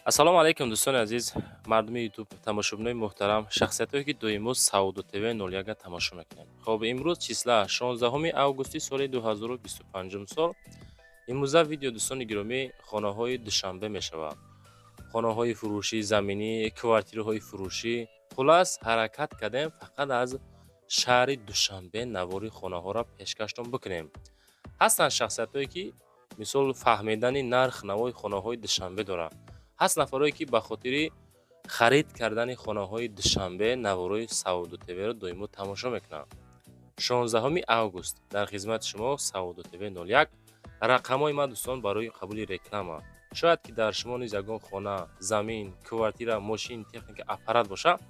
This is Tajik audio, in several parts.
Ассалому алайкум, дӯстони азиз, мардуми Ютуб, тамошобинои муҳтарам, шахсиятҳое, ки доимо Савдо ТВ 01 тамошо мекунед. Хоб, имрӯз числа 16 августи соли 2025 сол. Имрӯза видео, дӯстони гиромӣ, хонаҳои Душанбе мешавад, хонаҳои фурӯшӣ, заминӣ, квартираҳои фурӯшӣ. Хулас, ҳаракат кардем, фақат аз шаҳри Душанбе навори хонаҳоро пешкаштон бикунем. Ҳастанд шахсиятҳое, ки мисол фаҳмидани нарх навои хонаҳои Душанбе доранд. Ҳаст нафарое, ки ба хотири харид кардани хонаҳои Душанбе наворои Савдо ТВро доимо тамошо мекунанд. 16 август дар хизмати шумо Савдо ТВ 01. Рақамҳои ман, дӯстон, барои қабули реклама. Шояд ки дар шумо низ ягон хона, замин, квартира, мошин, техника, аппарат бошад,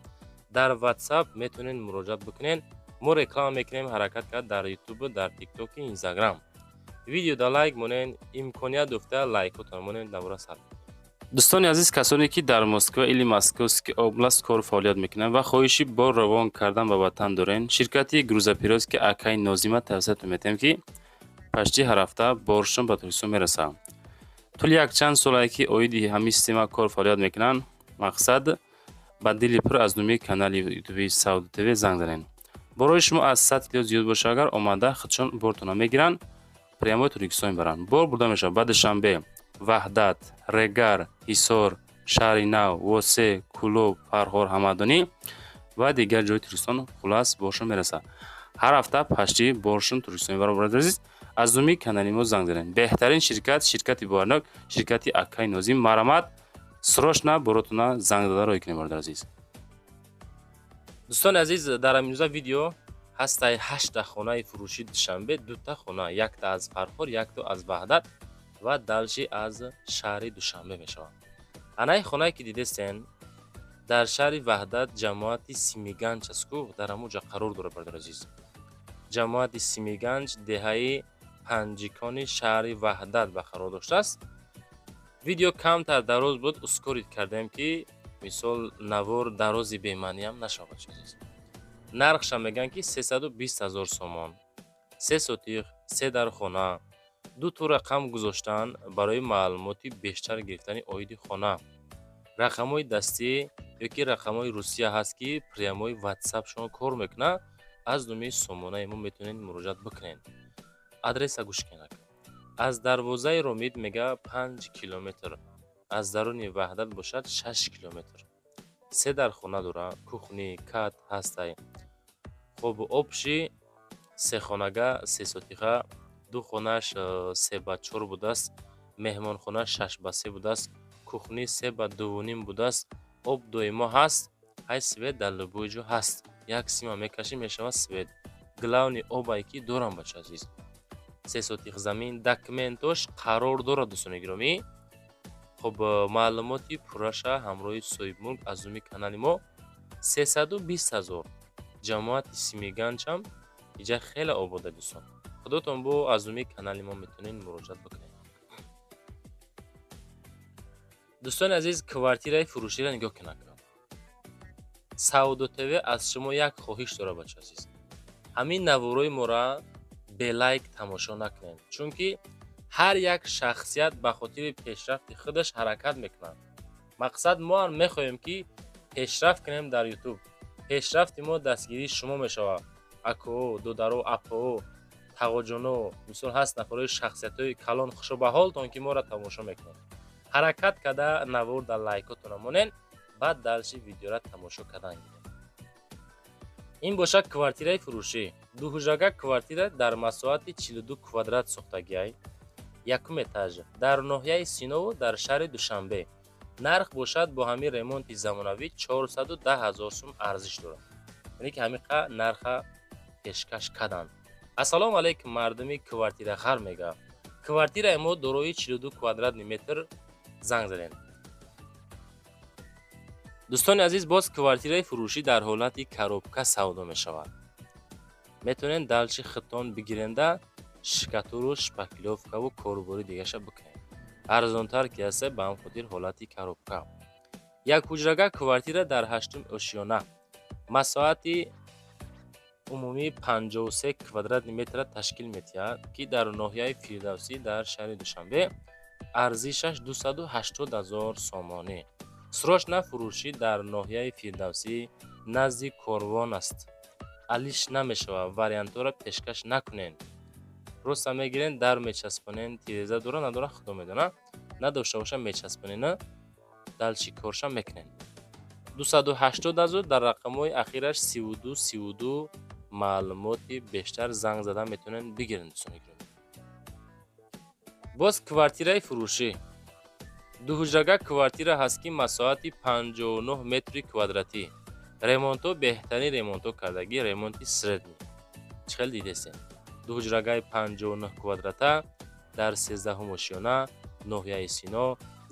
дар Ватсап метавонед муроҷиат бикунед. Мо реклама мекунем, ҳаракат кард дар Ютуб, дар Тиктоки, Инстаграм. Видеода лайк монед, имконият ёфта лайкотон монед, навора сар. Дӯстони азиз, касоне, ки дар Москва или Московский область кору фаъолият мекунанд ва хоҳиши бор равон кардан ба ватан дорен, ширкати грузоперевозки акай Нозима тавсиятон метиҳем, ки почти ҳар ҳафта боршон ба Тоҷикистон мерасад. Тӯли якчанд солае, ки оиди ҳамин система кор фаъолият мекунанд. Мақсад, ба дили пур аз номи канали Ютуби Савдо ТВ занг занед. Борои шумо аз 100 кило зиёд боша агар, омада худшон бортона мегиранд, прямой Тоҷикистон мебаранд. Бор бурда мешавад ба Душанбе, Ваҳдат, Регар, Ҳисор, Шаҳри Нав, Восе, Кӯлоб, Фархор, Ҳамадонӣ ва дигар ҷои Тоҷикистон. Хулас, боршон мерасад. Ҳар ҳафта почти боршон Тоҷикистон мебарад. Бародари азиз, аз номи канали мо занг занед. Беҳтарин ширкат, ширкати боварнок, ширкати акай Нозим. Марамат, срочно боротона занг зада роҳӣ кунед, бародари азиз. Дӯстони азиз, дар ҳаминрӯза видео ҳастаи ҳашта хонаи фурӯши Душанбе: дута хона, якта аз Фархор, якто аз Ваҳдат ва дальше аз шаҳри Душанбе мешавад. Анаи хонае, ки дидестен, дар шаҳри Ваҳдат, ҷамоати Симиганҷ аст ку, дар ҳамон ҷо қарор дорад, бародари азиз. Ҷамоати Симиганҷ, деҳаи Панҷикони шаҳри Ваҳдат ба қарор доштааст. Видео камтар дароз буд, ускорить кардем, ки мисол навор дарози бемаъниам нашавад, бачаи азиз. Нархша мегӯянд, ки 320 000 сомон, се сотих, се дар хона. Ду ту рақам гузоштаанд барои маълумоти бештар гирифтани оиди хона. Рақамҳои дастӣ ё ки рақамҳои Русия ҳаст, ки прямой Ватсапшон кор мекунад. Аз номи сомонаи мо метавонед муроҷиат бикунед. Адреса гӯш кунед: аз дарвозаи Ромит мега 5 километр, аз даруни Ваҳдат бошад 6 километр. Се дар хона дорад, кухни кат ҳастай. Хоб, общий сехонага, сесотиха, ду хонааш 3 ба 4 будааст, меҳмонхона 6 ба 3 будааст, кухни 3 ба 2,5 будааст. Об доимо ҳаст, ҳай, свет дар любой ҷо ҳаст, як сима мекашӣ, мешавад свет. Главный обае, ки дорам, бача азиз. Се сотих замин, документош қарор дорад, дӯстони гиромӣ. Хоб, маълумоти пурраша ҳамроҳи соҳибмулк аз номи канали мо 320 000. Ҷамоати Симиганҷам иҷа хеле обода, дӯстон. Худотон бо аз номи канали мо метавонед муроҷиат бикунед. Дӯстони азиз, квартираи фурӯширо нигоҳ кунед. Савдо ТВ аз шумо як хоҳиш дорад, бача азиз: ҳамин наворои мора бе лайк тамошо накунед, чунки ҳар як шахсият ба хотири пешрафти худаш ҳаракат мекунад. Мақсад, мо ҳам мехоҳем, ки пешрафт кунем дар Ютуб. Пешрафти мо дастгирии шумо мешавад. Акоо, додаро, апоо, тағоҷоно, мисол, ҳаст нафарои шахсиятҳои калон, хушобаҳолтон, ки моро тамошо мекунед. Ҳаракат карда навор дар лайкотона монед, баъд дальше видеора тамошо кардан гиред. Ин бошад квартираи фурӯшӣ, дуҳуҷрага квартира дар масоҳати 42 квадрат сохтагиай, якум этаж, дар ноҳияи Синову, дар шаҳри Душанбе. Нарх бошад бо ҳамин ремонти замонавӣ 410 000 сум арзиш дорад, яъне ки ҳамиқа нарха пешкаш карданд. Ассалому алайкум, мардуми квартирахар, мега, квартираи мо дорои 42 квадратный метр, занг задем. Дӯстони азиз, боз квартираи фурӯшӣ дар ҳолати коробка савдо мешавад. Метавонед дальше худтон бигиренда, штукатуру, шпаклёвкаву корубори дигаша бикунед. Арзонтар ки ҳаста, ба ҳам хотир ҳолати коробка. Як ҳуҷрага квартира дар ҳаштум ошёна, масоҳати умумии 53 квадратный метрра ташкил медиҳад, ки дар ноҳияи Фирдавсӣ, дар шаҳри Душанбе. Арзишаш 280 ҳазор сомонӣ. Срочно фурӯшӣ дар ноҳияи Фирдавсӣ, назди Корвон аст. Алиш намешавад, вариантҳоро пешкаш накунед. Просто мегирен, дар мечаспонен, тиреза дора, надора, худо медонад. Надошта боша, мечаспонена, дальше корша мекунен. 280 ҳазор. Дар рақамҳои ахираш 32 32 маълумоти бештар занг зада метавонед бигиред, дӯстони гиромӣ. Боз квартираи фурӯшӣ. Дуҳуҷрага квартира ҳаст, ки масоҳати 59 метри квадратӣ. Ремонтҳо беҳтарин ремонтҳо кардагӣ, ремонти средний. Чӣ хел дидесем? Дуҳуҷрагаи 59 квадрата дар 13-ум ошёна, ноҳияи Сино,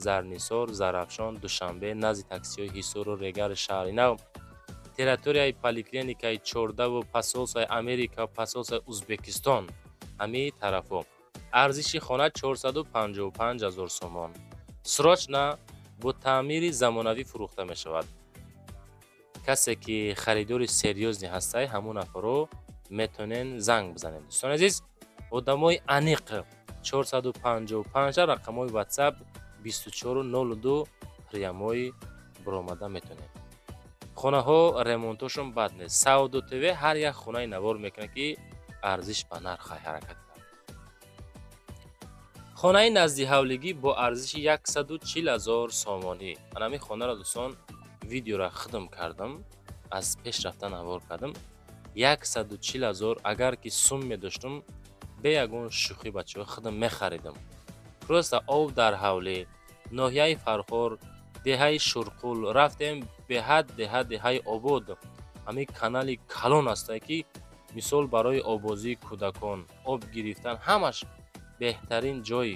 Зарнисор, Зарафшон, Душанбе, назди таксиҳои Ҳисору Регари шаҳри нав, территорияи поликлиникаи 14ву посольствои Америка, посольствои Узбекистон, ҳамаи тарафҳо. Арзиши хона 455 ҳазор сомон. Срочно бо таъмири замонавӣ фурӯхта мешавад. Касе ки харидори серьёзный ҳастай, ҳамон нафарро метавонен занг бизанед. Дӯстони азиз, одамои аниқ 455, рақамҳои WhatsApp 2402, прямой биромада метавонед. Хонаҳо ремонтошон бад нест. Савдо ТВ ҳар як хонаи навор мекунад, ки арзиш ба нархай ҳаракат кард. Хонаи наздиҳавлигӣ бо арзиши 140 ҳазор сомонӣ. Ман ҳамин хонаро, дӯстон, видеора хидм кардам, аз пеш рафта навор кардам. 140 ҳазор. Агар ки сум медоштум, бе ягон шӯхӣ, бачаҳо, худам мехаридам. Просто об дар ҳавлӣ, ноҳияи Фархор, деҳаи Шурқул. Рафтем, беҳад деҳа, деҳаи обод. Ҳамин канали калон ҳастае, ки мисол барои обозии кӯдакон, об гирифтан, ҳамаш беҳтарин ҷой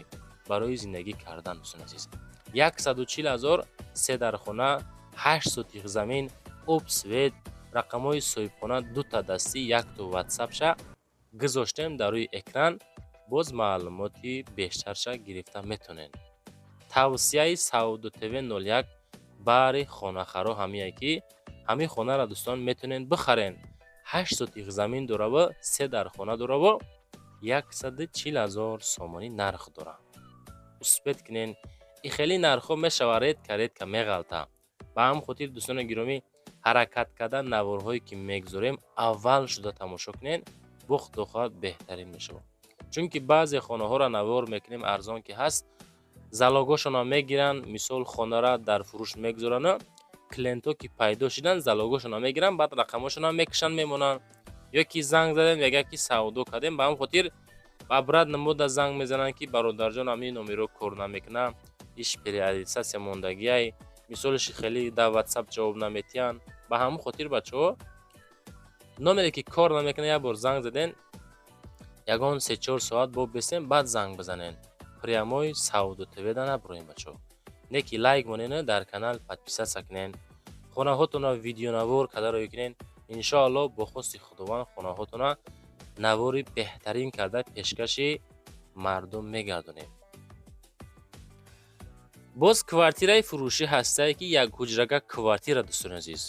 барои зиндагӣ кардан, дӯстони азиз. 140 ҳазор, се дархона, 8 сотих замин, об, свет. Рақамҳои соҳибхона дута дастӣ, якто ватсапша гузоштем дар рӯи экран. Боз маълумоти бештарша гирифта метавонед. Тавсияи Савдо ТВ 01 баҳри хонахаро ҳамие, ки ҳамин хонаро, дӯстон, метавонед бихарен. 8 сотих замин дораву се дархона дораву 140 ҳазор сомонӣ нарх дорад. Успеть кунен, и хеле нархҳо мешава, редко, редко меғалта. Ба ҳамин хотир, дӯстони гиромӣ, ҳаракат кардан, наворҳое ки мегузорем, аввал шуда тамошо кунед, бо худо хоҳад, беҳтарин мешавад. Чунки баъзе хонаҳоро навор мекунем, арзон ки ҳаст, залогошонро мегиранд. Мисол, хонара дар фурӯш мегузорану клиентҳо ки пайдо шуданд, залогошонро мегиранд, баъд рақамҳошонро мекушанд, мемонанд. Ё ки занг задем, мегӯяд, ки савдо кардем. Ба ҳамин хотир обратно мода занг мезананд, ки бародарҷон, ҳамин номеро кор намекунад, иш переадресация мондагиай. Мисолиш, хеле дар Ватсап ҷавоб наметиҳанд. Ба ҳамин хотир, бачаҳо, номере ки кор намекунад, як бор занг заден, ягон 3-4 соат бо бесем, баъд занг бизанед. Прямой Савдо ТВ да набуроем, бачаҳо. Не ки лайк монена, дар канал подписаться кунен, хонаҳотонро видеонавор карда рӯй кунен. Иншоалло, бо хости Худованд, хонаҳотонро навори беҳтарин карда пешкаши мардум мегардонем. Боз квартираи фурӯшӣ ҳастае, ки якҳуҷрага квартира, дӯстони азиз,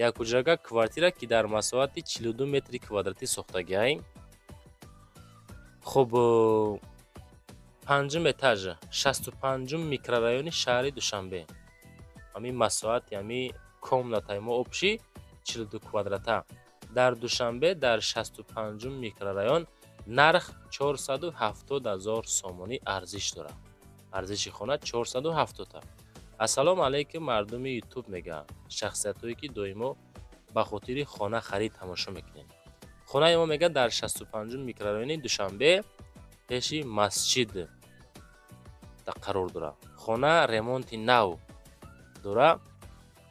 якҳуҷрага квартира, ки дар масоҳати 42 метри квадратӣ сохтагиай. Хуб, панҷум этаж, 65-ум микрорайони шаҳри Душанбе. Ҳамин масоҳати ҳамин комнатаи мо общий 42 квадрата дар Душанбе, дар 65-ум микрорайон. Нарх 470 ҳазор сомонӣ арзиш дорад. Арзиши хона 470. Ассалому алайкум, мардуми Ютуб, мегӯям, шахсиятҳое ки доимо ба хотири хона харид тамошо мекунед. Хонаи мо, мегӯяд, дар 65-ум микрорайони Душанбе, пеши масҷид қарор дорад. Хона ремонти нав дорад,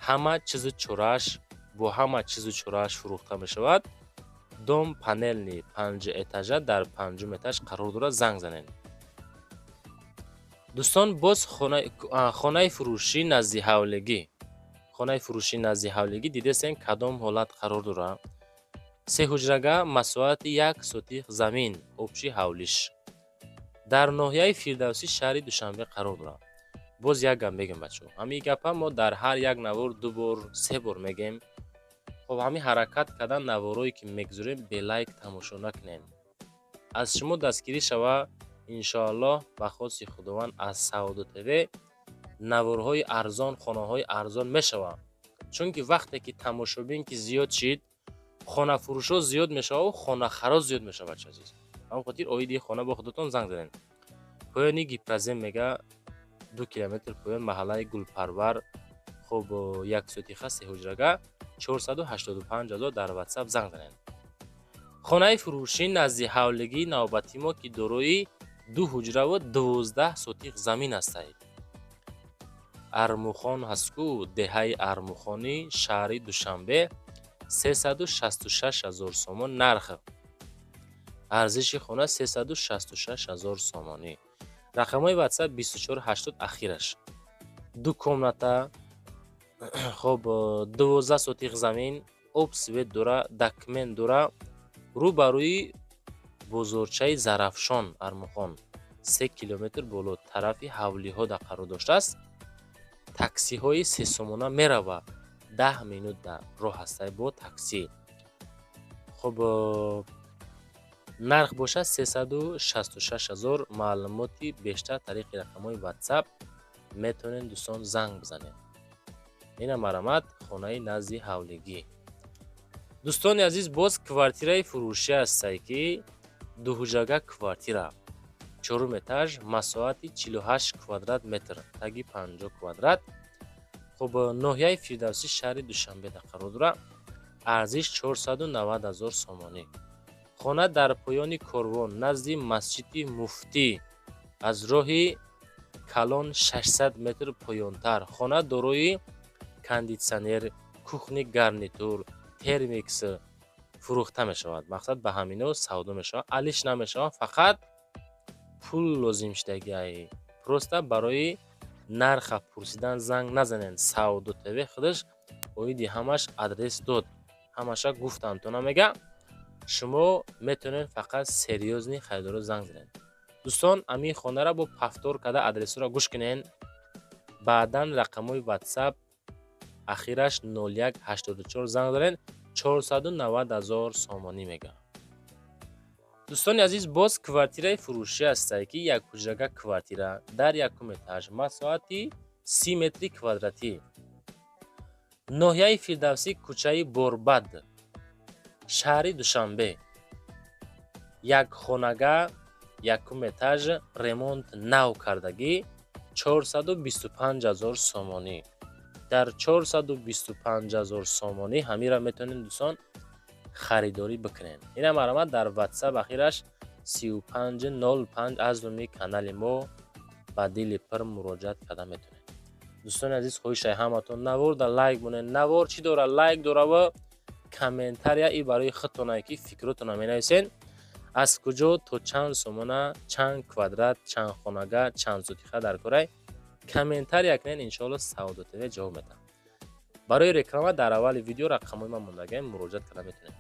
ҳама чизу чорааш, бо ҳама чизу чорааш фурӯхта мешавад. Дом панельный, панҷ этажа, дар панҷум этаж қарор дорад. Занг занед, дӯстон. Боз хонаи фурӯшӣ назди ҳавлигӣ. Хонаи фурӯшӣ назди ҳавлигӣ, дидесем, кадом ҳолат қарор дорад. Се ҳуҷрага, масоҳати як сотих замин, общий ҳавлиш, дар ноҳияи Фирдавсӣ, шаҳри Душанбе қарор дорад. Боз як гап мегӯем, бачаҳо, ҳамин гапа мо дар ҳар як навор ду бор, се бор мегӯем. Хоб, ҳамин ҳаракат кардан, наворое ки мегузорем, бе лайк тамошо накунем. Аз шумо дастгирӣ шава. Иншоаллоҳ, ба хости Худованд, аз Саодо ТВ наворҳои арзон, хонаҳои арзон мешаванд, чунки вақте ки тамошобин ки зиёд шид, хонафурӯшҳо зиёд мешавад, хонахаро зиёд мешавад. Бача азиз, ҳамон хотир оиди хона бо худатон занг занед. Поёни Гипрозем мега, 2 километр поён, маҳаллаи Гулпарвар. Хуб, як сотиха, сеҳуҷрага, 485 000. Дар Ватсап занг занед. Хонаи фурӯшӣ назди ҳавлигии навбатӣ мо, ки дорои ду ҳуҷраву 12 сотиқ замин ҳастад. Армухон ҳастку, деҳаи Армухони шаҳри Душанбе, 366 000 сомон нарх. Арзиши хона 366 000 сомонӣ. Рақамҳои Ватсап 2480 ахираш. Ду комната, хоб, 12 сотиқ замин, об, свет дора, документ дора. Рӯ ба рӯи бозорчаи Зарафшон, Армухон, 3 километр боло, тарафи ҳавлиҳо да қарор доштааст. Таксиҳои 3 сомона мерава, 10 минут дар роҳ ҳастай бо таксӣ. Хуб, нарх бошад 366 000. Маълумоти бештар тариқи рақамҳои Ватсап метавонед, дӯстон, занг бизанед. Ина, марҳамат, хонаи назди ҳавлигӣ. Дӯстони азиз, боз квартираи фурӯшӣ ҳастай, ки дуҳуҷрага квартира, чорум этаж, масоҳати 48 квадрат метр, таги 50 квадрат. Хуб, ноҳияи Фирдавсӣ, шаҳри Душанбеда қарор дорад. Арзиш 490 000 сомонӣ. Хона дар поёни Корвон, назди масҷиди Муфтӣ, аз роҳи калон 600 метр поёнтар. Хона дорои кондитсионер, кухонный гарнитур, термикс фурӯхта мешавад. Мақсад, ба ҳамино савдо мешавад, алиш намешавад, фақат пул лозим шудагиай. Просто барои нарха пурсидан занг назанед. Савдо ТВ худаш оиди ҳамаш адрес дод, ҳамаша гуфтам то намега. Шумо метавонед фақат серьёзный харидоро занг занед. Дӯстон, ҳамин хонаро бо повтор карда адресҳоро гӯш кунед, баъдан рақамҳои Ватсап ахираш 0184 занг занед. 490 000 сомонӣ мега. Дӯстони азиз, боз квартираи фурӯшӣ ҳастае, ки якҳуҷрага квартира дар якум этаж, масоҳати 30 метри квадратӣ, ноҳияи Фирдавсӣ, кӯчаи Борбад, шаҳри Душанбе. Як хонага, якум этаж, ремонт нав кардагӣ, 425 000 сомонӣ. Дар 425 000 сомонӣ ҳамира метавонед, дӯстон, харидорӣ бикунед. Ина, марҳамат, дар Ватсап ахираш 3505 аз номи канали мо ба дили пир муроҷиат карда метавонед. Дӯстони азиз, хоҳишай ҳаматон, навор да лайк монед. Навор чӣ дора? Лайк дорава, комментария и барои худтонае, ки фикротона менависед, аз куҷо то чанд сомона, чанд квадрат, чанд хонага, чанд сотиха дар корай, комментария кунед. Иншоалло, Савдо ТВ ҷавоб медиҳам. Барои реклама дар аввали видео рақамҳои ман мондагиам, муроҷиат карда метавонед.